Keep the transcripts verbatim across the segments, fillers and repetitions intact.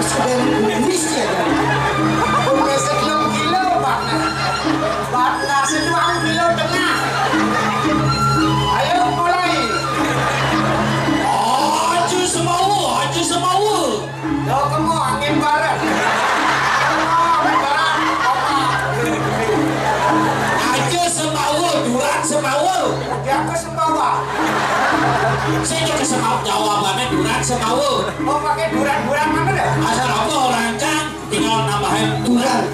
Sudah kumis ya, kan? Kumis sekian kilo, Pak. Pak, nasi dua kilo tengah. Ayo, mulai. Aja semawa, aja semawa. Yo, kemo angin barat. Kemo angin barat. Apa? Aja semawa, duran semawa. Dia ke Sembawa. Saya juga semawa, jawabannya duran semawa. Oh, pakai duran-duran mana dah? Asal apa orang Cang, tinggal nambahin duran.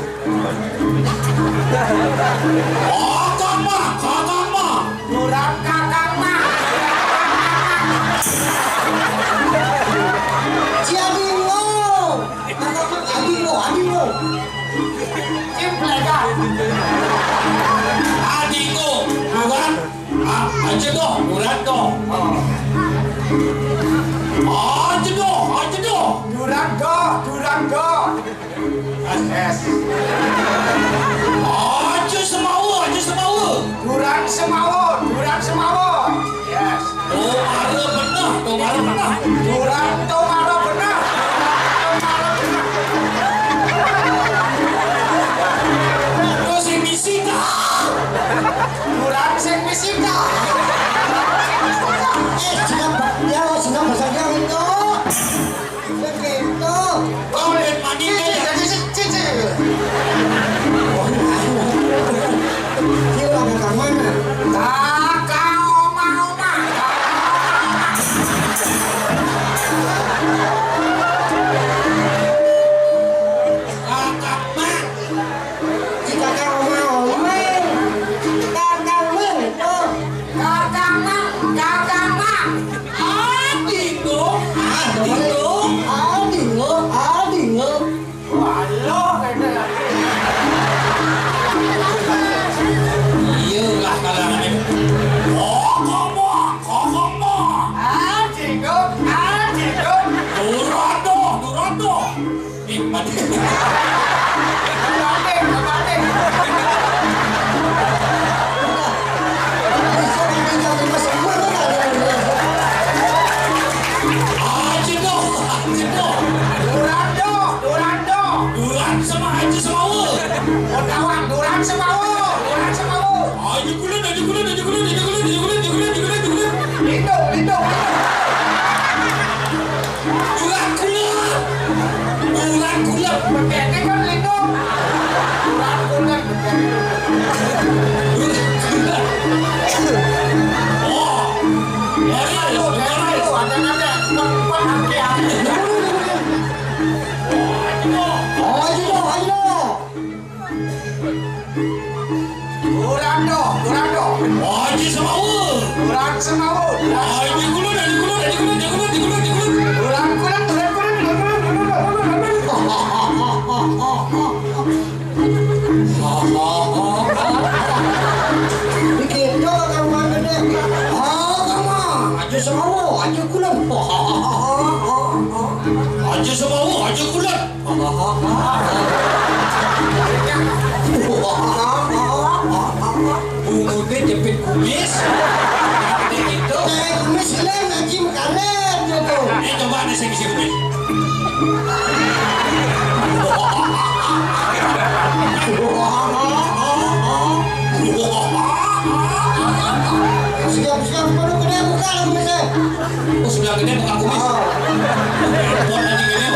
Kakak mah, kakak mah. Duran kakak mah. Cia bingung. Kakak mah, adingo, adingo. Ciplek, ah. Adingo, duran. Ah, aja doh, duran doh. Oh. Aja doh, aja doh. Duran doh, duran doh. Es, es. Aja semawa, aja semawa. Duran semawa, duran semawa. Yes. Tomara beneh, tomara beneh. Duran tomara beneh. Tomara beneh. Terus sing misi dah. Duran sing misi dah. Eh, sudah, ya, sudah bahasa Jawa itu. Begitu. Kau lihat mandi. Cici, cici, cici. Dia ada ke mana? Kakak, oma, oma. Kakak, mak. Kakak, oma, oma. Kakak, mak. Oh. Kakak, mak. Kakak, mak. Adingo, adingo. Adingo, adingo. Walah, kene. Iyalah, kalangan ini. Kokomo, kokomo. Adingo, adingo. Durando, durando. Eh, mati. Mati, mati. Aja doh, aja doh. Duran doh, duran doh. Duran sama aja sama. Duran, duran sama. Duran sama. Aja kulun, aja kulun, aja kulun, aja kulun, aja kulun, aja kulun, aja kulun, aja kulun. Lindung, lindung. Duran kulun. Duran kulun. Bekené kan lindung. Duran kulun, bekené. Duran kulun. Oh. Aduh, aduh, ada, ada. Empat, empat, angke, angke. Ayo, ayo. Durando, durando. Aja semawa. Duran semawa. Aja kulun, aja kulun, aja kulun, aja kulun, aja kulun, aja kulun. Duran kulun, duran kulun, duran kulun, duran kulun, duran kulun. Begitu kalau gedé. Ah, kamu aja semawa, aja kulun. Aja semawa, aja kulun. Bunguté jepit kumis. Gitu. Eh, kumis lem, Haji, makanan, gitu. Eh, coba ada sing isi kumis. Siap, siap, baru gedé buka kumisnya. Oh, sudah gedé buka kumis. Oh. Buat nanti gini.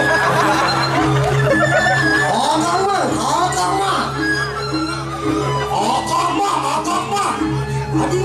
Oh, kamu mah, oh, kamu mah. Oh, kamu mah, oh, kamu mah. Aduh,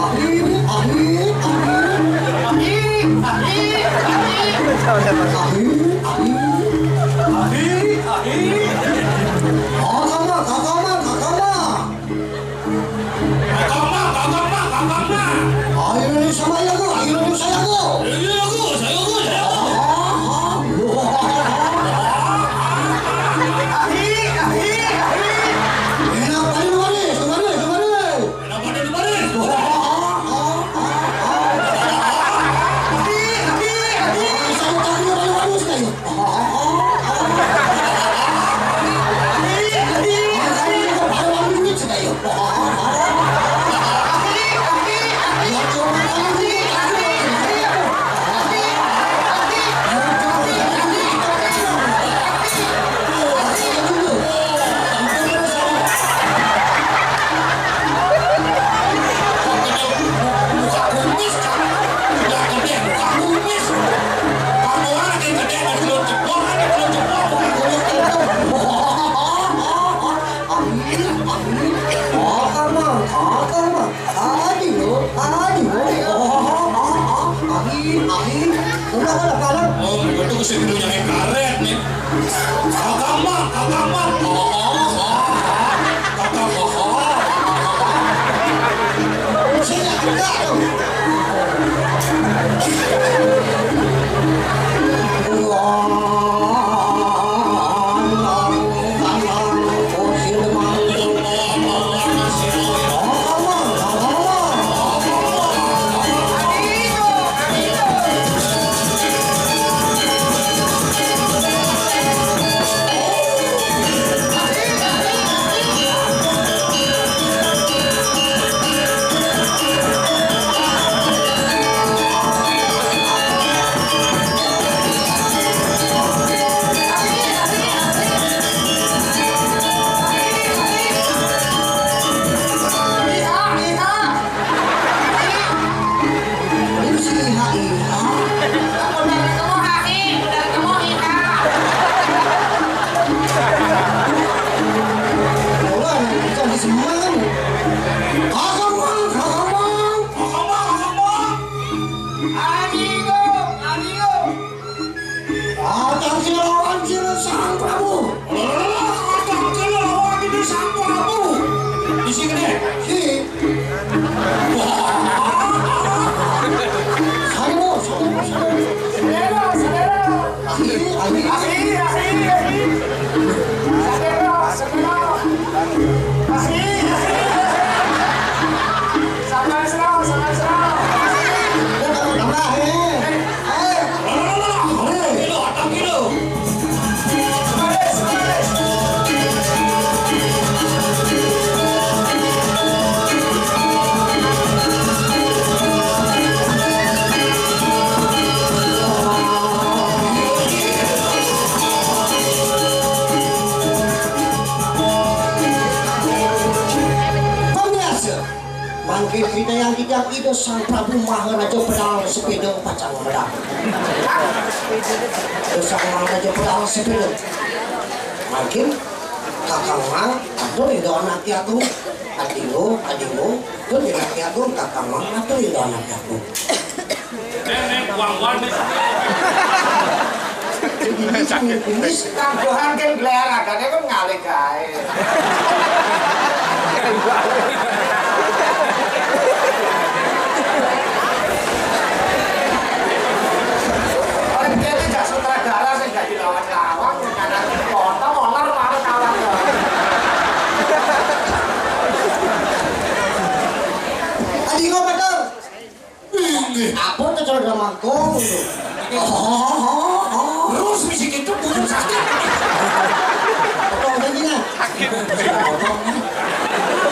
Ahik, ahik, ahik. Ahik, ahik, ahik. Ahik, ahik. Ahik, ahik. Kakama, kakama, kakama. Kakama, kakama, kakama. Ayo, ini sama ya, Bu. Ayo, ini saya, Bu. Iya, Bu. Saya, Bu. Saya, Bu. Ahik, ahik, ahik. Enak, ayo, kemari, kemari, kemari. Kenapa ada di baris? Oh, itu kesini punya karet nih. Kakak mah, kakak mah. Oh, oh, oh. Kakak mah. Sini, enggak tuh. Kakang Mangkang, Kakang Mangkang. Kakang Mangkang, Kakang Mangkang. Ayo, ayo. Kakang Sirawan, Sira Sang Prabu. Kakang Sirawan, Sira Sang Prabu. Isi gede. Si. Ayo, ayo, ayo. Ayo, ayo. Ayo, ayo. Ayo, ayo. Sabar, Sro, sabar, Sro. Ayo. Ayo. Ayo. Ayo. Pemirsa, mangkin kita yang tidak itu Sang Prabu Maharaja Pedang Sepeda pacang medang. Itu Sang Maharaja Pedang Sepeda. Mangkin Kakang Mang, atur itu anak aku. Adingo, adingo, atur itu anak aku. Kakang Mang, atur itu anak aku. Nenek, buang-buang nih. Ini kumis. Kambuhan kan gleragane kan ngalih kae. Orang dia tidak sutradara sing gak dilawan-lawan, karena foto molar malah kawan. Adingo betul. Inggih. Apa tuh cara mangkung? Oh, oh, oh, oh. Terus misi kita punya sakit. Potong lagi nah. Sakit. Potong.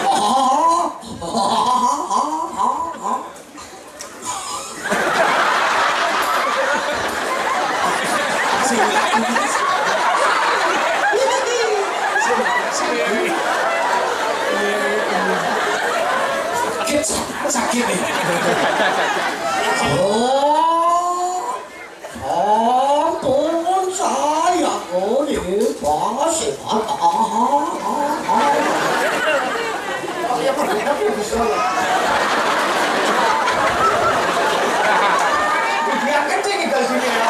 Oh, Sakit nih. Oh, ampun saya, oh, ini masih. Iya, pernah bisa. Biar kencing di sini ya.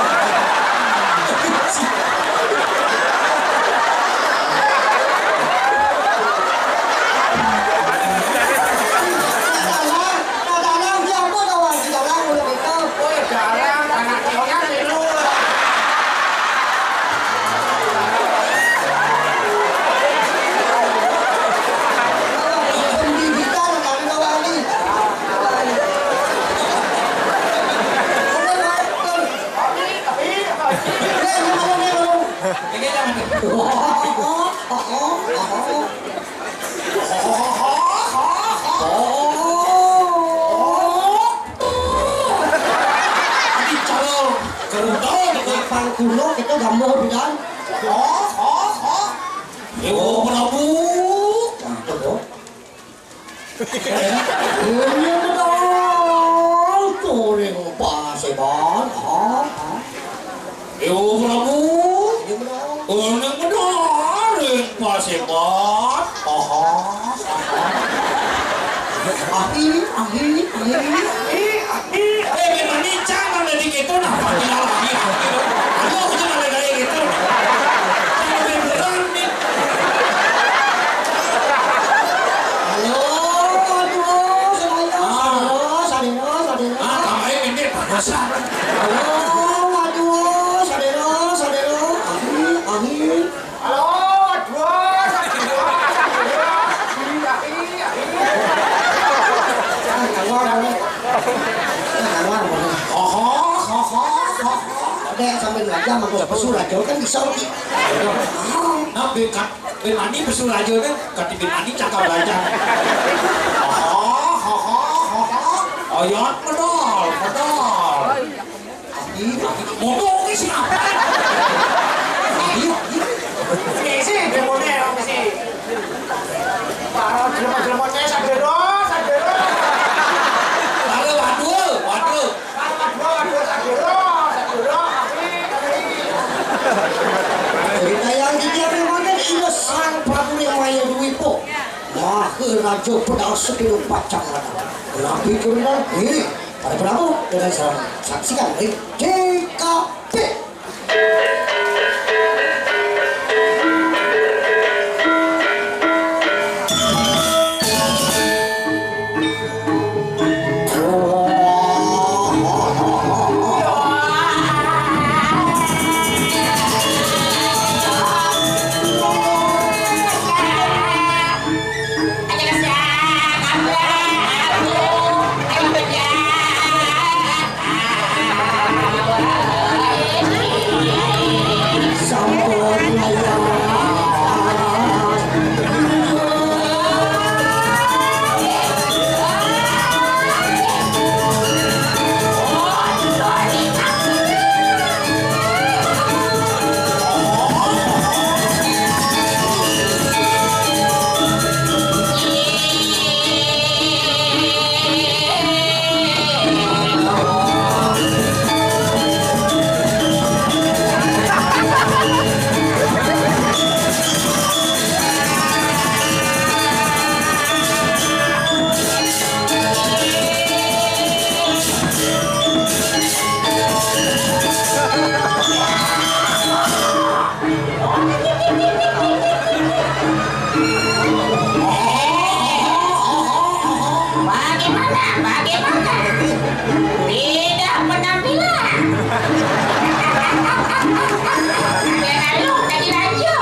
Ati calo, kerudung, lapang kuno, kita gambar bidan. Oh, oh, oh. Yo, Prabu. Cakep, yo. Ini betul, turing paseban. Ah, ah. Yo, Prabu. Ini betul. Ini betul, ring paseban. Aha. Ahi, ahi, ahi. Ahi, ahi. Eh, memang ni cang ada di gitu, nah, pakai lagi, ahi. Aduh, aku cuma ada kayak gitu. Lebih berat nih. Halo, aduh, sadero, sadero, sadero, sadero. Ah, tambahin ini, panas. Halo, aduh, sadero, sadero. Ahi, ahi. Halo, aduh, sadero, sadero. Ahi, ahi, ahi. Ah, keluar, mana? Ah, keluar, mana? Oho, oho, oho. Ada yang sambil belajar, mangkuk pesu, rajo kan bisa, Ki. Nah, bekat. Bin Ani pesu raja kan, kati Bin Ani cakap raja. Aha, aha, aha. Ayat medal, medal. Ih, ih, motor ni siapa? Ih, ih. Ini sih, dia mau nerok sih. Para jelema-jelema saya sadero, sadero. Waduh, waduh, waduh. Cerita yang dikirim mangkin ina Sang Prabu Ning Maya Dwipa. Maharaja pedal sepuluh pacang mata. Nabi turun dan diri. Para Prabu dengan salam saksikan di T K P. Bagaimana? Bagaimana? Beda penampilan. Dia lalu tadi raja.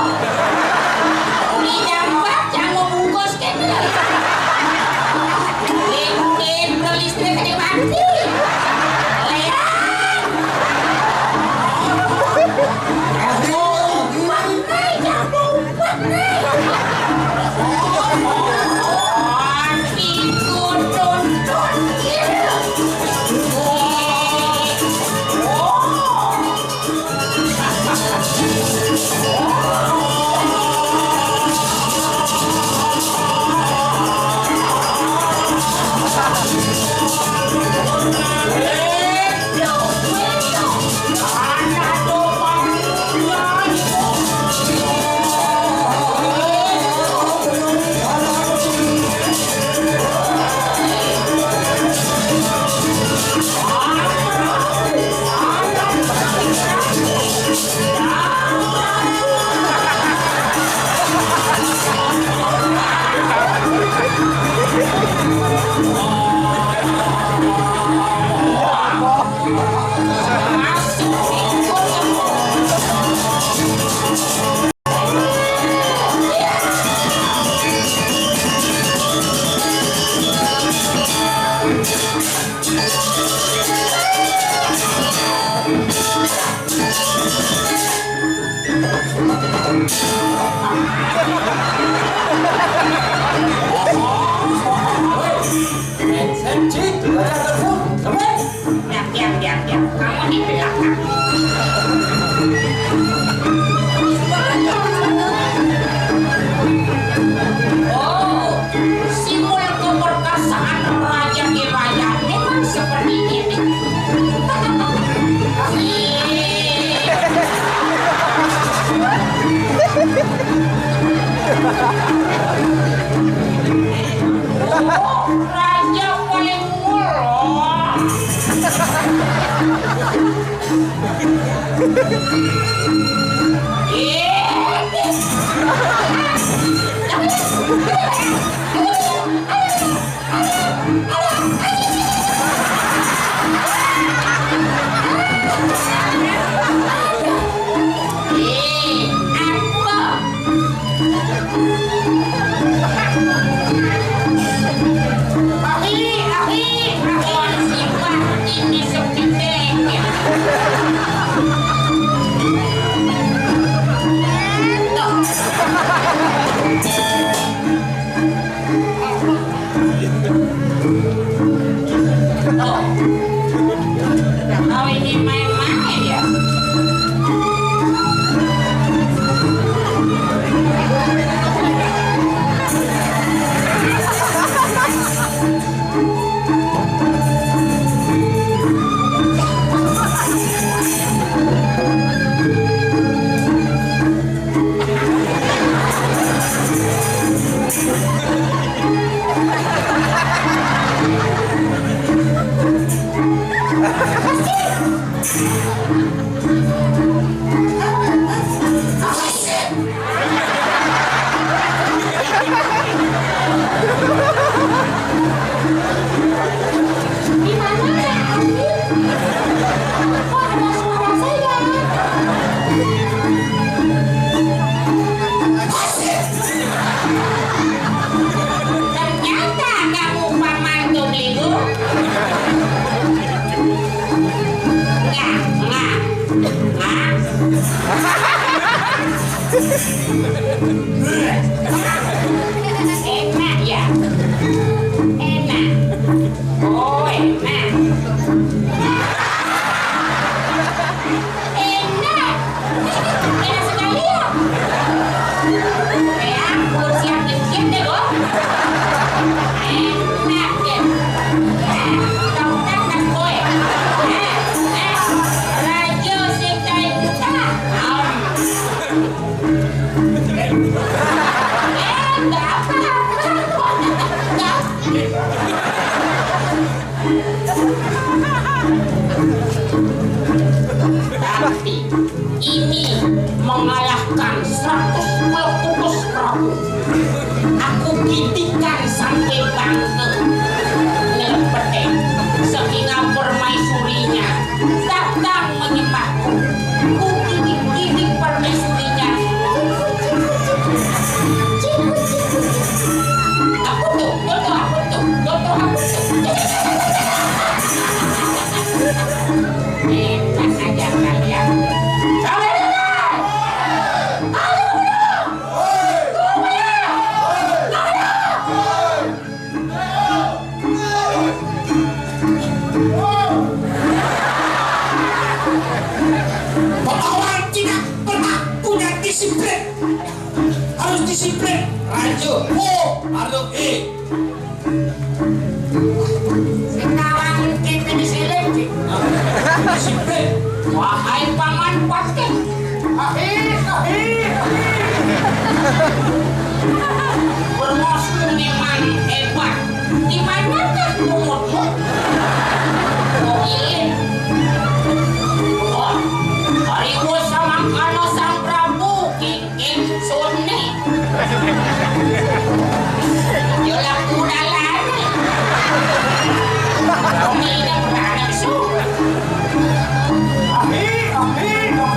Ini jambat, jangan bungkus kena. Ini, ini, listrik tadi mati. Leang. Aduh. Raja paling ngulon. Kau ini main-main ya? Di mana Kak Arif? Kok ada suara saya? Ternyata kamu paman Tumligo. Enggak, enggak. Hah? Enak ya? Enak. Oh, enak. Enak. Enak sekali ya. Ya, kursi yang dikit deh, kok. Enak deh. Eh, tahu kan, Mas Boy? Eh, eh, raja sing kain putih. Am. Eh, enggak apa-apa. Tapi ini mengalahkan seratus puluh kukus perahu. Aku gidikan sampai bangke. Nyelempete. Sehingga permaisurinya datang menyembahku. Ku gidik-gidik permaisurinya. Aku tuh, aku tuh, aku tuh, aku tuh, aku tuh. Hebat aja kalian. Sampai dengar. Aduh, aduh. Tunggu ya. Aduh. Orang tidak pernah punya disiplin. Harus disiplin. Raja. Oh, harus eh. Sekarang kita di sini. Disiplin. Wahai paman Paten. Ahir, ahir, ahir. Bermosku memang hebat. Di manakah punggungmu? Kau ilit. Wah, hari gua sama Kano Sang Prabu, King King Suni. Yo laku dalan. Kau ini pernah ada besok.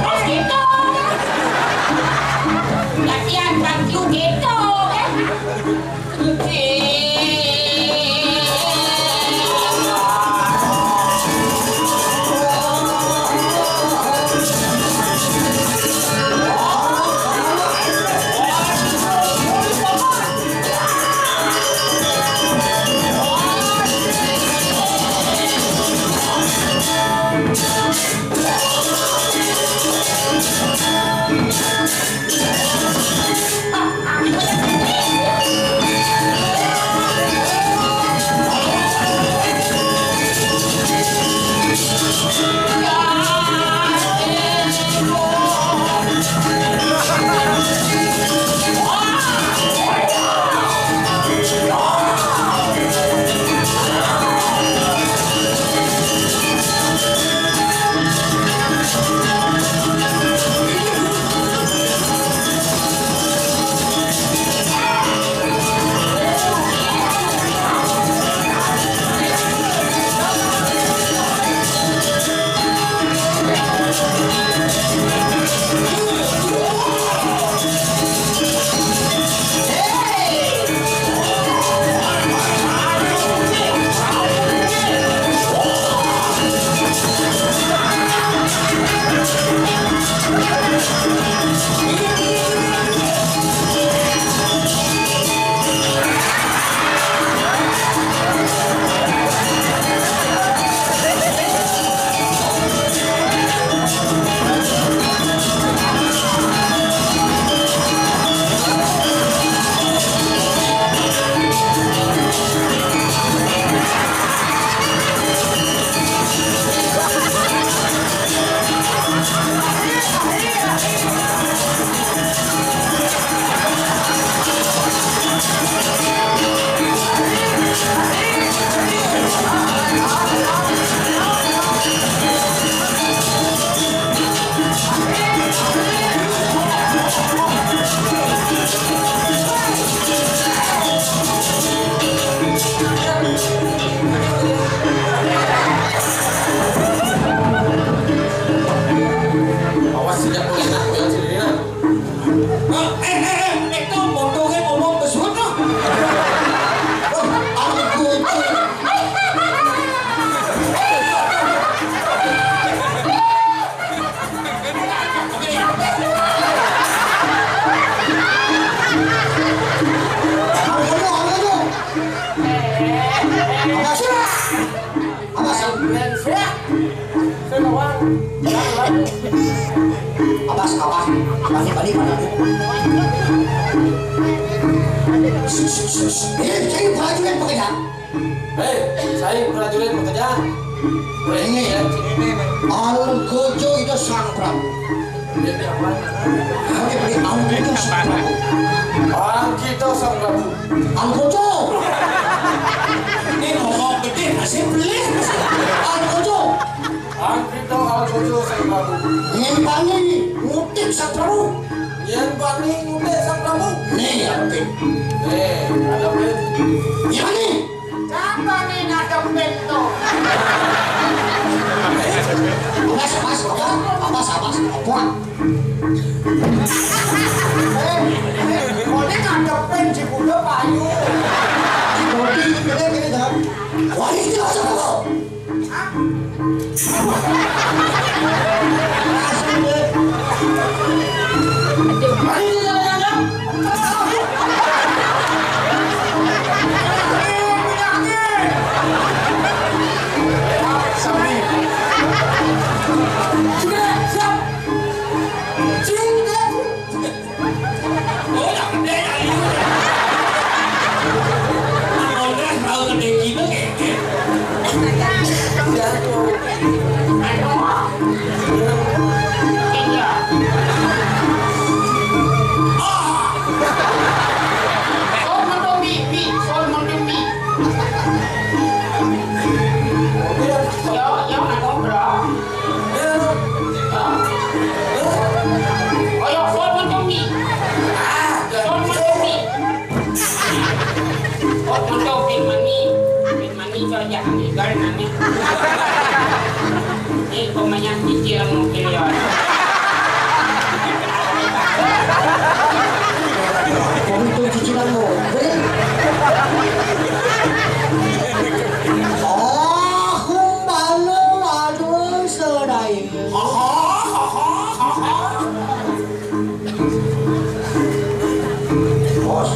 Terus gitu. Latihan baju gitu, kan? Oke. Awas. Awas. Awas, awas. Bani, bani, bani. Ih, cai prajurit bekerja. Hei, cai prajurit bekerja. Ini ya. Algojo itu sang Prabu. Oke, beli Algojo sang Prabu. Algojo sang Prabu. Algojo. Ini ngomong gede, masih beli. Algojo. Algojo, Algojo sang Prabu. Nyempani ngutik sang Prabu. Nyempani ngutik sang Prabu. Nih, ya, Pin. Eh, ada Pin. Nyempani. Siapa nih ngadepin tuh? Awas, awas, awas, awas, awas, awas. Eh, eh, mau nih ngadepin si kuda payu. Si Dodi, gini, gini, dah. Wah, ini nggak usah tahu. Hah? Asal deh. Mari kita jalan-jalan. Yo, yo, aku, bro. Kaya Ford Motor Mi. Ford Motor Mi. Ford Motor Fit Money. Fit Money, coba jangan legal nanti. Ini pemainnya cicil mungkin ya. Untuk cicilan mobil. Oh, kumbalo, aduh, sedai. Bos.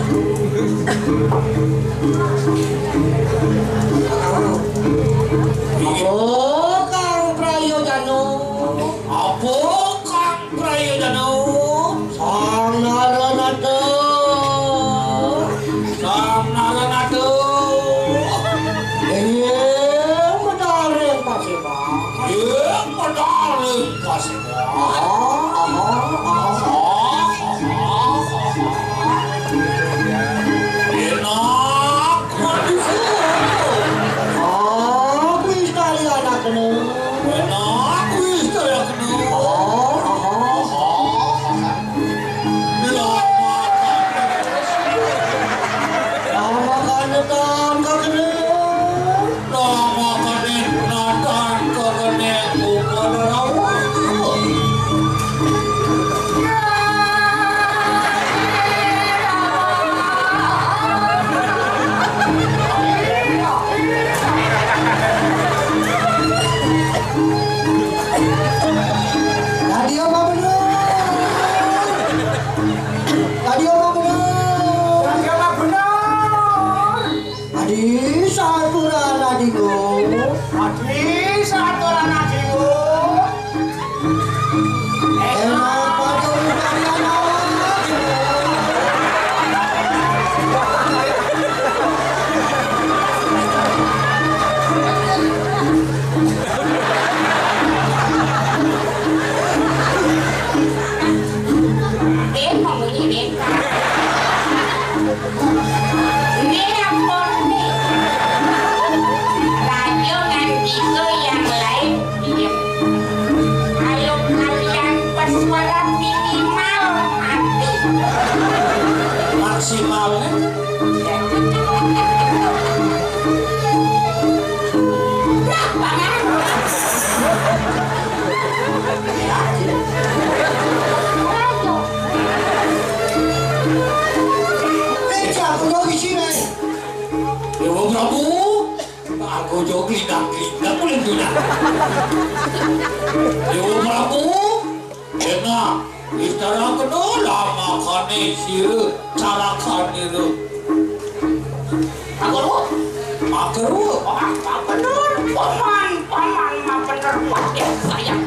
Apa, Kang Prayojono? Apa, Kang Prayojono? Sang Naranata. Sang Naranata. Inggih, menaring paseban. Inggih, menaring paseban. Aha, aha, aha. Enak, waduh. Ah, wis kali anakne. Enak, wis kali anakne. Aha, aha. Lama kan. Lama kan, kakne. Lama kan, Nathan, kakne. Bukan rawuh. Tadi apa bener? Tadi apa bener? Tadi apa bener? Adi saturan adingo. Adi saturan adingo. Enak pada urusan anak. Dia mau bunyi, dia. Ini ampun, nih. Raja nganti ke yang lain diem. Kalau kalian bersuara minimal mati. Maksimalnya? Nah, Bang. Eh, siapa lagi sini? Dewa Prabu, aku jauh gelindak-gelindak, boleh gelindak. Dewa Prabu, enak, istana kena lama kane sira carakan diri. Pak Guru. Pak Guru. Oh, apa bener, Paman? Paman mah bener, Pak. Ya, sayang